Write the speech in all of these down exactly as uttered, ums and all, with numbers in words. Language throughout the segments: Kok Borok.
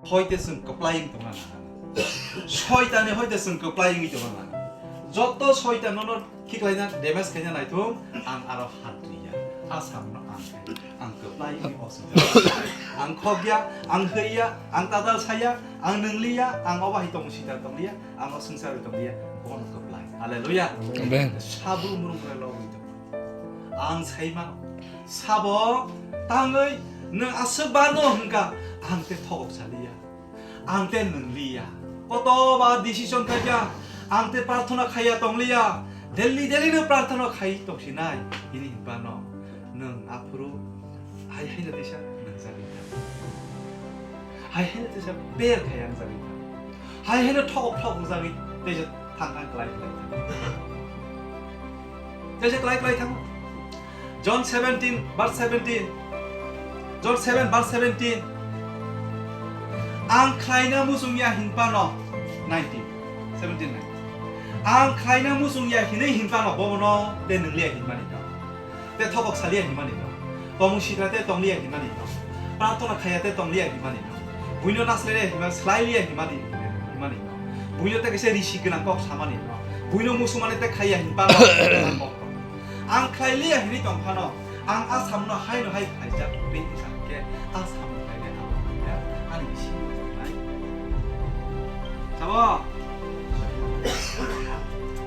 Hoite chwng kwplai wng tongna nang. Soitani hoite chwng kwplai wngwi tongna nang. Joto soitan nono khiklaina, damage khaina naithung, ang aro hat riya. A samno ang khai. Ang kwplai wngwi o swngchar. Ang khokya, ang hwya, ang tadal saya, ang nwngliya, ang obo hai tong sita tongliya, ang o swngchar tongliya, bono kwplai. Hallelujah. Amen. Sabo murung khe lobwi tong. Ang saimano, sabo tangwi nwng aswk barno hwnkha, ang tei thogok saliya, ang tei nwngliya. Kotoba decision khaikha, ang tei prarthana khaiya tongliya, daily daily no prarthana khai tongsinai, hini hinphano nwng aphuru hai haino teisa nwngjagwi thango. Hai haino teisa ber khai ang jagwi thango. Hai haino thok thok jagwi teisa thang thang klai klai thango. Teisa klai klai thango. John seventeen verse seventeen. John seven verse seventeen. Ang khlaina muchung ya hinphano nineteen, seventeen nineteen. Ang khlaina muchung ya hinwi hinphano bobono tei nwngliya hinmani no. Tei thobok saliya hinmani no. Tomung sitra tei tongliya hinmani no. Prarthana khaiya tei tongliya hinmani no. Buino nasle hinma, slai liya hinmani, hinmani no. Buino tei kaisa risi gwnang kok samani no. Buino musumani tei khaiya hinphano kok. Ang khlai liya hinwi tong phano, ang a samno haino hai khlaijak tei wngkha hwnkhe a samno khlainai abo khlaiya ani bisingo tongnai. Sabo?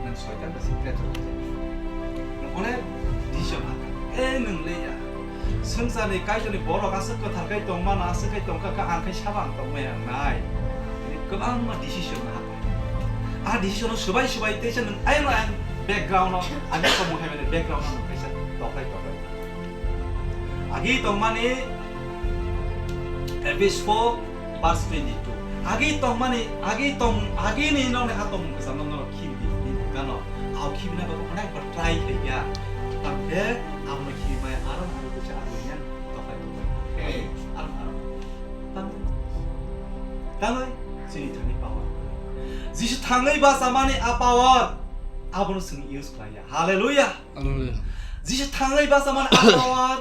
Nwng soitan bai sing khe chwng. Nwng onek decision ha kha. E nwng le ya. Swngcharni Kaitorni borok aswk kwthar khai tongmano, aswk khai tongkha kha, ang khai sabo ang tongmaya nai. Tini kwbangma decision ha kha. A decision no swbai swbai teisa nwng ayang ayang background no, ani samung hai mani background no nwng kaisa toklai toklai. Agi tongmani Ephesians four verse twenty-two. Agi tongmani, agi tong, agi ni nong ni ha tong kasa nong nong khibi ni gano. Au khibi na ba onek bar try khai ya. Tambe amo khibi mai aram aram kasa aram yang toklai toklai. Aram aram. Tangwi, tangwi, chini thani power. Jisu thangwi bachamani a power, abono chwng use khlaiya. Hallelujah. Hallelujah. Jisu thangwi bachamani a power,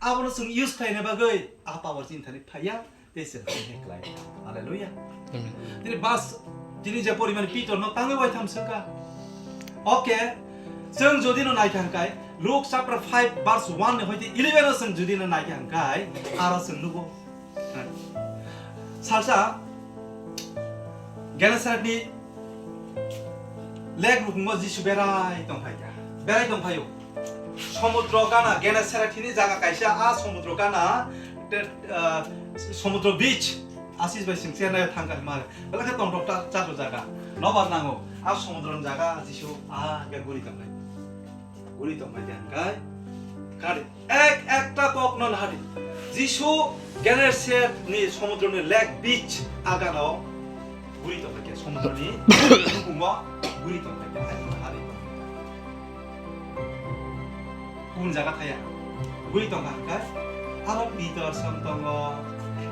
abono chwng use khlaina bagwi a power chini thani phaiya, tei chwng chini khlai. Hallelujah. Amen. Tini bas, tini je poriman Peter no tangwi waitham swkha. Okay, chwng jodi no naikha hwnkhe, Luke chapter five verse one ni hoite eleven o chwng jodi no naikha hwnkhe, aro chwng nugo. Salsa Gennesaretni lake rukungo Jisu berai tongphaikha. Berai tongphaio. Somudro gana, Gennesaret hini jaga kaisa, a somudro gana, te, ah, somudro beach, asis bai singse nayo thangkha himare. Belakhe tongthok ta, chato jaga. Nobar nango. A somudroni jaga Jisu a ge guri tongphai. Guri tongphai khe hwnkhe, kari ek ekta kok no nahadi. Jisu Gennesaret ni somudro ni lake beach agano guri tongphai khe, somudro ni nukhungo guri tongphai khe, agano nahadi. Kubun jaga thaya. Guri tongkha hwnkhe, aro Peter song tongo,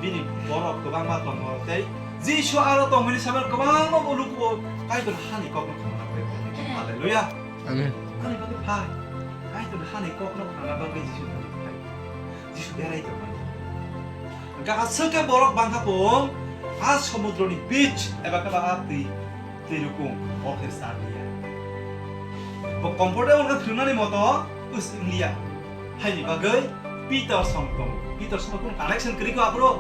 bini borok kwbangma tongo, tei Jisu aro tongmani saman kwbangma bo lukubo Kaitor hani kokno khna nang bai. Hallelujah. Amen. Ani bagwi phai. Kaitor hani kokno khna bagwi Jisu thani phai. Jisu berai tongmani. Hwnkhe aswk khe borok bangkha pung, a somudroni beach eba khe ba a twi, twi rukung, o khe sa liya. Bo comfortable khe thwngmani moto wng liya. Haini bagwi Peter song tong. Peter song tong connection kwrwi kho aphuru.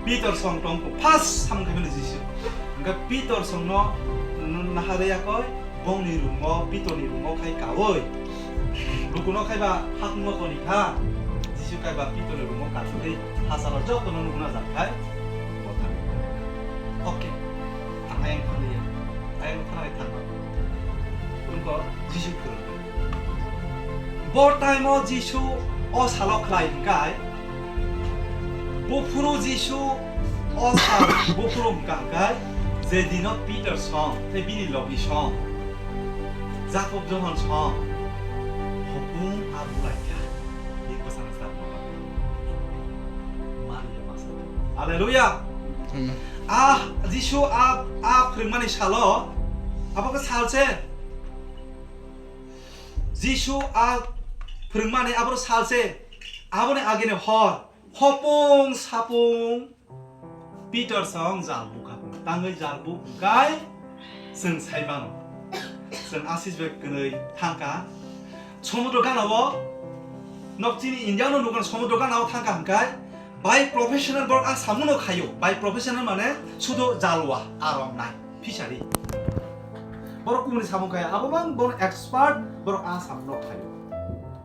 Peter song tong first samung khaimani Jisu. Hwnkhe Peter song no nahari yakoi bongni room o, Peter ni room o khai kawi. Lukuno khai ba hakung o toni kha. Jisu khai ba Peter ni room o kathwkwi hachalo joto no nukna jak khai. Bo thangwi. Okay. Ang ayang thangwi ya. Ayang thangwi thangma. Wngkha Jisu phwrwng. Bo time o Jisu o salo khlai hwnkhe, buphuru Jisu o sal buphuru hwnkha hwnkhe, je dino Peter song, tei bini logi song, Jakob Johon song, hopung abu laikha, bini bwsano chapma bagwi. Maria bwsa. Hallelujah! Amen. Ah, Jisu a, a phwrwngmani salo, abo khe sal se. Jisu a phwrwngmani aboro sal se, aboni agini hor, hopung sapung, Peter song jal bukha. Tangwi jal buk kai seng sai mano. Seng asis bai kwnwi thangka. Somudro gana o nok chini India no nukon somudro gana o thangka hwnkhe by professional borok a samuno khayo. By professional mane sudo jalwa a romnai. Fishery. Borok kumuni samung kaya, abo bang borok expert, borok a samung no khayo.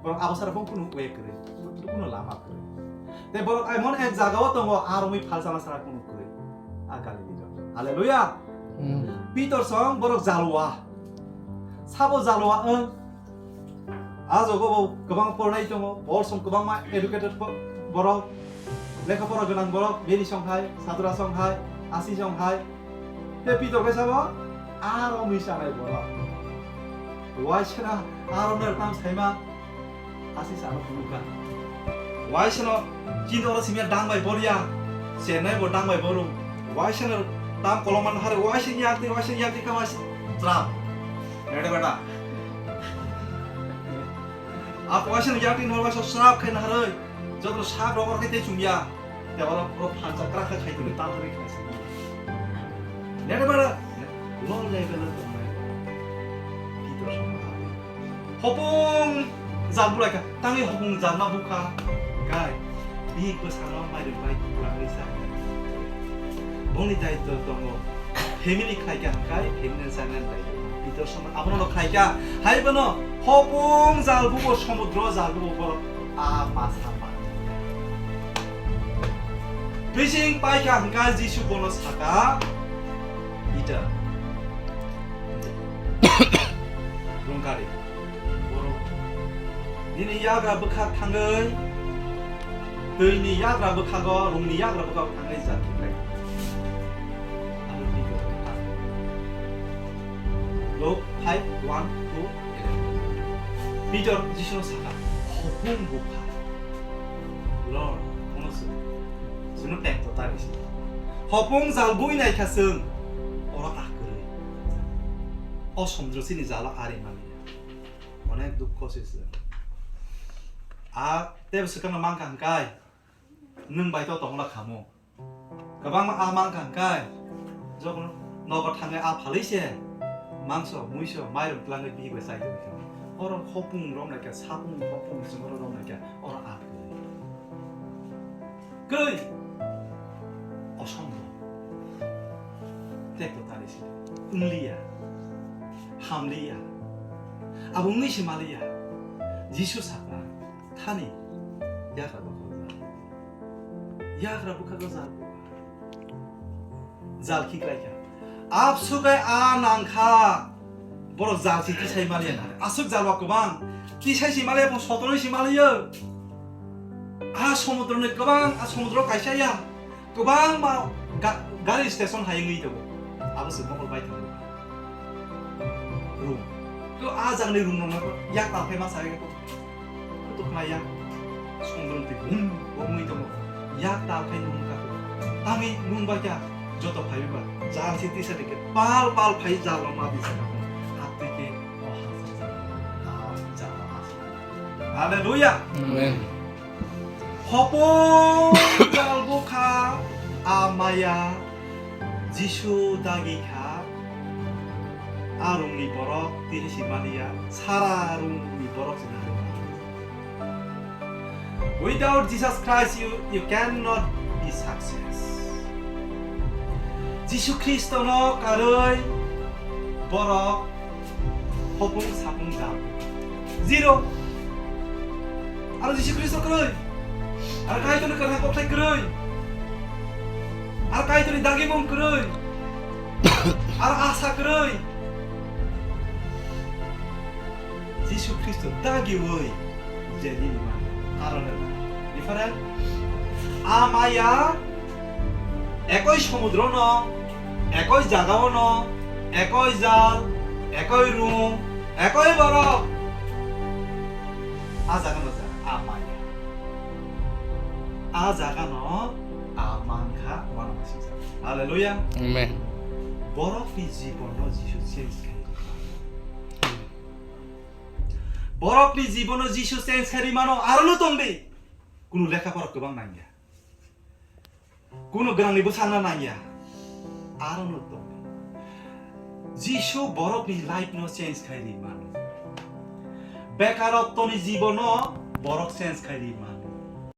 Borok abo sara bong kunu way kwrwi, kunu lama kwrwi. Te borok ai mon ek jaga o tongo, a romwi phal chala sara kunu kwrwi. A Galili rok. Hallelujah. Hmm. Peter song borok jalwa. Sabo jalwa ang. A jogo bo kwbang pornai tongo, bor song kwbangma educated bo-, borok, lekha pora gwnang borok, bini song hai, sadura song hai, asi song hai. Te Pitor kaisa bo, aro mui sanai borok. Waisana aro ner tam saima, asi sano phunukha. Waisano chini oro simya dang bai boria, Chennai bo dang bai boru. Waisano tam kolom man hare, waisani yakti, waisani yakti kama si tram. Nede beta. A poisa ni yakni norwa so srap khai na haroi. Jotro sak rok rok khai tei chumya. Te oro oro phansa kra khai khai tuli tam tuli khai se. Nede bara. Lo level of my. Peter sama. Hopung jal bulai ka. Tangi hopung jal ma bukha. Kai. Bihik bwsano mai rwbai kwrwngwi sa. Bongni daitw tongo. Family khlaikha hwnkhe family ni channel daitw. Peter sama abono khlaikha. Hai bono hopung jal bubo, somudro jal bubo borok a masa ma. Bising paikha hwnkhe Jisu bono saka, Peter. Rungkari. Borok. Nini yagra bwkhak thangwi, twini yagra bwkhago, rungni yagra bwkhago thangwi jati khlai. Abo Peter bwkha. Luke five, one to eleven. Peter Jisuno saka, "Hopung bwkha." Lord, kono se. Sino tek to tari se. Hopung jal bui nai kha sung. Oro akwrwi. O somudro chini jala ari mani. Onek dukho se se. A tebo swkangno mankha hwnkhe, nwng bai to tongla khamu. Kwbangma a mankha hwnkhe, jokhon nogo thangwi a phalwi se mangso, muiso, mairung twlangwi bihik bai chai tongwi kha. Oro hopung romnai kha, sapung, hopung, chwngno romnai kha, oro a kwrwi. Kwrwi. Osombhob. Tei kwtari se. Wngliya. Hamliya. Abo wngwi se maliya. Jisu sakha, thani yagra bwkha o jal. Yagra bwkha o jal. Jal khiklai kha. Absukai a nangkha. Borok jal se tisai maliya na. Aswk jal wa kwbang. Tisai se maliya, bo sotonwi se maliya. A somudro ni kwbang, a somudro kaisa ya. Kwbangma ga-, gari station hai wngwi tongo. Abo se mokol bai tongo. Room. To a jagni room rok no yak ta phai ma sai ko. Kutuk na yak. Songdrong twi bum bum wngwi tongo. Yak ta phai nung ka. Tami nung bai kya joto phai ba. Jal se tisa dike pal pal phai jal rok ma di sa ka. Hap twi ke o ha sa sa. A jal ma sa. Hallelujah. Amen. Hopung jal bukha a maya Jisu dagi kha, a rungni borok tini si maliya, sara rungni borok si maliya. Without Jesus Christ, you, you cannot be success. Jisu Khristo no karwi borok hopung sapung jal. Zero. Aro Jisu Khristo kwrwi. Aro Kaitorni kwthang kokthai kwrwi. Aro Kaitorni dagimung kwrwi. Aro asa kwrwi. Jisu Khristo dagiwi je nini mani. Aro le different. A maya ekoi somudro no, ekoi jaga o no, ekoi jal, ekoi rung, ekoi borok. A jaga no jaga, a maya. A jaga no, a mankha, wano masing jaga. Hallelujah. Amen. Borok ni jibon no Jisu change khayo. Borok ni jibon no Jisu change khairi mano, aro no tong di. Kunu lekha pora kwbang nangya. Kuno gwnangni bwsana nangya. Arono tong. Jisu borokni life no change khai ri mano. Bekarottoni jibono borok change khai ri mano.